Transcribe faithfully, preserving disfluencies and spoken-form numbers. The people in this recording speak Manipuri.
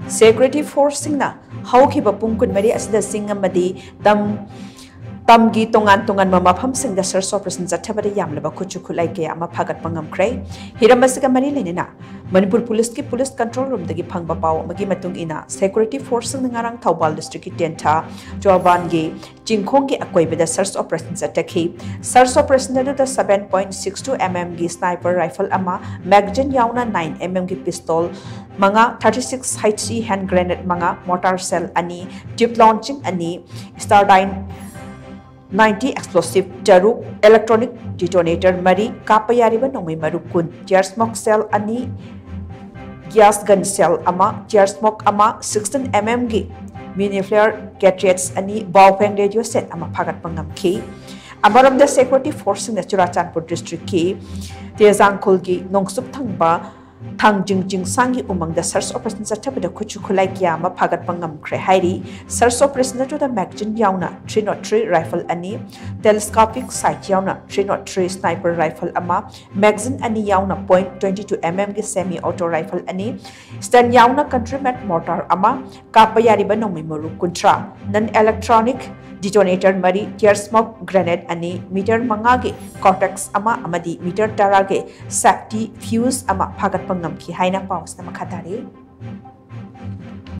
Security forceꯁꯤꯡꯅ ꯍꯧꯈꯤꯕ ꯄꯨꯡ ꯀꯨꯟꯃꯔꯤ ꯑꯁꯤꯗ ꯆꯤꯡ ꯑꯃꯗꯤ ꯇꯝ ꯇꯝꯒꯤ ꯇꯣꯉꯥꯟ ꯇꯣꯉꯥꯟꯕ ꯃꯐꯝꯁꯤꯡꯗ search operation ꯆꯠꯊꯕꯗ ꯌꯥꯝꯂꯕ ꯈꯨꯠꯁꯨ ꯈꯨꯠꯂꯥꯏ ꯀꯌꯥ ꯑꯃ ꯐꯥꯒꯠꯄ ꯉꯝꯈ꯭ꯔꯦ꯫ ꯍꯤꯔꯝ ꯑꯁꯤꯒ ꯃꯔꯤ ꯂꯩꯅꯅ ꯃꯅꯤꯄꯨꯔ ꯄꯨꯂꯤꯁꯀꯤ police control roomꯗꯒꯤ ꯐꯪꯕ ꯄꯥꯎ ꯑꯃꯒꯤ ꯃꯇꯨꯡ ꯏꯟꯅ, security forceꯁꯤꯡꯅ ꯉꯔꯥꯡ ꯊꯧꯕꯥꯜ districtꯀꯤ ꯇꯦꯟꯊꯥ ꯆꯣꯕꯥꯟꯒꯤ ꯆꯤꯡꯈꯣꯡꯒꯤ ꯑꯀꯣꯏꯕꯗ search operation ꯆꯠꯊꯈꯤ꯫ Search operation ꯑꯗꯨꯗ seven point six two mmꯒꯤ sniper rifle ꯑꯃ, magazine ꯌꯥꯎꯅ nine mmꯒꯤ pistol ꯃꯉꯥ, thirty six H E hand grenade ꯃꯉꯥ, mortar shell ꯑꯅꯤ, tube launching ꯑꯅꯤ, Styrene ninety explosive ꯇꯔꯨꯛ, electronic detonator ꯃꯔꯤ, ꯀꯥꯞꯄ ꯌꯥꯔꯤꯕ ꯅꯣꯡꯃꯩ ꯃꯔꯨ ꯀꯨꯟ, tear smoke shell ꯑꯅꯤ, gas gun shell ꯑꯃ, tear smoke ꯑꯃ, sixteen mmꯒꯤ Miniflare cartridge ꯑꯅꯤ, Baofeng radio set ꯑꯃ ꯐꯥꯒꯠꯄ ꯉꯝꯈꯤ꯫ ꯑꯃꯔꯣꯝꯗ, security forceꯁꯤꯡꯅ ꯆꯨꯔꯥꯆꯥꯟꯄꯨꯔ districtꯀꯤ ꯇꯦꯖꯥꯡꯈꯨꯜꯒꯤ ꯅꯣꯡꯆꯨꯞ ꯊꯪꯕ ꯊꯥꯡꯖꯤꯡ ꯆꯤꯡꯁꯥꯡꯒꯤ ꯎꯃꯪꯗ search operation ꯆꯠꯊꯕꯗ ꯈꯨꯠꯁꯨ ꯈꯨꯠꯂꯥꯏ ꯀꯌꯥ ꯑꯃ ꯐꯥꯒꯠꯄ ꯉꯝꯈ꯭ꯔꯦ ꯍꯥꯏꯔꯤ꯫ Search operation ꯑꯗꯨꯗ magazine ꯌꯥꯎꯅ three nought three rifle ꯑꯅꯤ, telescopic sight ꯌꯥꯎꯅ three nought three sniper rifle ꯑꯃ, magazine ꯑꯅꯤ ꯌꯥꯎꯅ point twenty two mmꯒꯤ semi auto rifle ꯑꯅꯤ, stun ꯌꯥꯎꯅ country made mortar ꯑꯃ, ꯀꯥꯞꯄ ꯌꯥꯔꯤꯕ ꯅꯣꯡꯃꯩ ꯃꯔꯨ ꯀꯨꯟꯊ꯭ꯔꯥ, non electronic detonator ꯃꯔꯤ, tear smoke grenade ꯑꯅꯤ, meter ꯃꯉꯥꯒꯤ Cortex ꯑꯃ ꯑꯃꯗꯤ meter ꯇꯔꯥꯒꯤ safety fuse ꯑꯃ ꯐꯥꯒꯠꯄ ꯉꯝꯈꯤ ꯍꯥꯏꯅ ꯄꯥꯎꯁꯤꯅ ꯃꯈꯥ ꯇꯥꯔꯤ꯫